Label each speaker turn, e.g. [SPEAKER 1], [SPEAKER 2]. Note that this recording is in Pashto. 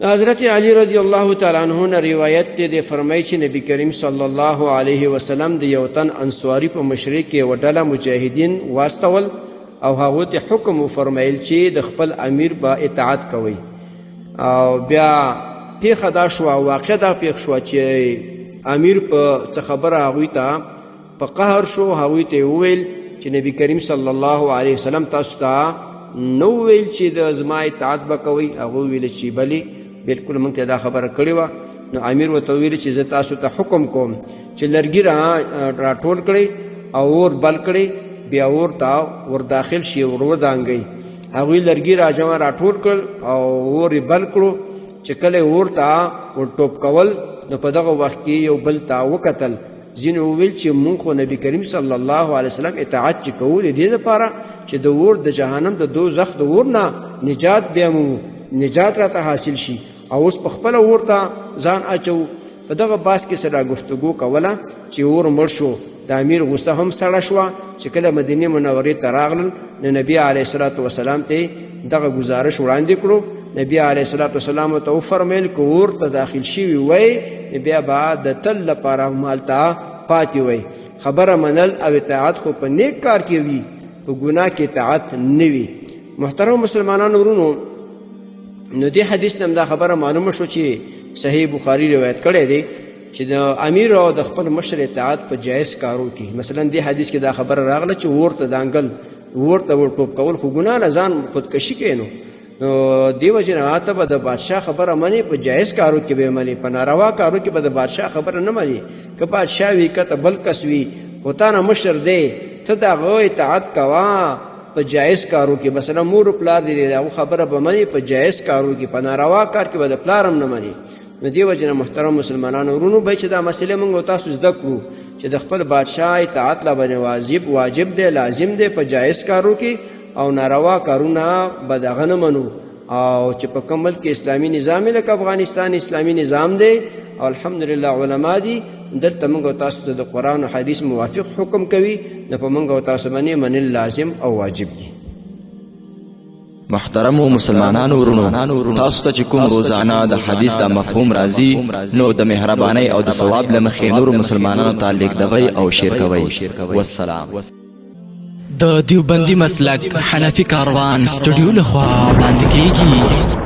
[SPEAKER 1] حضرت علی رضی الله تعالی عنہ نه روایت دی، دی فرمایي چې نبی کریم صلی الله علیه وسلم د یو تن انصاری په مشرۍ کې یوه ډله مجاهدین واستول او هغو ته حکم وفرمایل چې د خپل امیر به اطاعت کوئ. او بیا پیښه دا شوه، واقع دا پیښ شوه چې امیر په څه خبره هغوی ته په قهر شو. هغوی ته وویل چې نبی کریم صلی الله علیه وسلم تاسو ته نو ویل چې د زما اطاعت به کوئ؟ هغه ویل چې بلې، بالکل موږ ته دا خبره کړې وه. نو امیر ورته وویل چې زه تاسو ته حکم کوم چې لرګي راټول کړئ او اور بل کړئ، بیا اور ته ور داخل شي، ور ودانګئ. هغوی لرګي راجمع راټول کړل او اور یې بل کړو. چې کله اور ته ور ټوپ کول نو په دغه وخت کې یو بل ته وکتل. ځینو وویل چې مونږ خو نبی کریم صلی الله علیه وسلم اطاعت چې کوو د دې لپاره چې د اور د جهنم د دوزخ د اور نه نجات بیا مو نجات راته حاصل شي، او اوس په خپله اور ته ځان اچوو. په دغه باس کې سره ګفتګو کوله چې اور مړ شو. د امیر غوسه هم سړه شوه. چې کله مدینې منورې ته راغلل نو نبی علیه الصلاة والسلام ته دغه ګزارش وړاندې کړو. نبی علیه الصلاة والسلام ته وفرمیل که اور ته داخل شوي وای نو بیا به د تل لپاره هم هلته پاتې وای. خبره منل او اطاعت خو په نیک کار کې وي، په ګناه کې اطاعت نه وي. محترم مسلمانانو ورونو، نو دې حدیث نه دا خبره معلومه شو چې صحیح بخاری روایت کړی دی چې د امیر او د خپل مشر اطاعت په جایز کارو کې، مثلا دې حدیث کې دا خبره راغله چې ور ته دانګل، ور ته ور ټوپ کول خو ګناه نه، ځان خودکشي کوي. نو دیو جن ته به د بادشاه خبره مني په جایز کارو کې به مني، په ناروا کارو کې به د بادشاه خبره نه مني. که بادشاه وي که ته بل کس وي، خو تا نه مشر دی، ته د هغه اطاعت کوه په جایز کارو کې. مثلا مور پلار دی، د هغو خبره به مني په جایز کارو کې، په ناروا کار کې به د پلار هم نه مني. نو دې وجې نه محترم مسلمانانو ورونو، به چې دا مسئله موږ تاسو زده کړو چې د خپل بادشاه اطاعت لا باندې واجب دی، لازم دی په جایز کارو کې، او ناروا کارونه به دغه نه منو. او چې په کوم ملک کې اسلامي نظام لکه افغانستان اسلامي نظام دی او الحمدلله علما دي، دلته موږ تاسو ته د قرآن او حدیث موافق حکم کوي، نو په موږ تاسو باندې منل لازم او واجب دي.
[SPEAKER 2] محترمو مسلمانانو ورونو، تاسو ته چې کوم روزانه د حدیث دا مفهوم راځي نو د مهربانۍ او د ثواب له مخې نورو مسلمانانو ته لیږدوئ او شیر کوئ. والسلام.
[SPEAKER 3] د دیوبندي مسلک حنفي کاروان سټډیو لخوا وړاندې کیږي.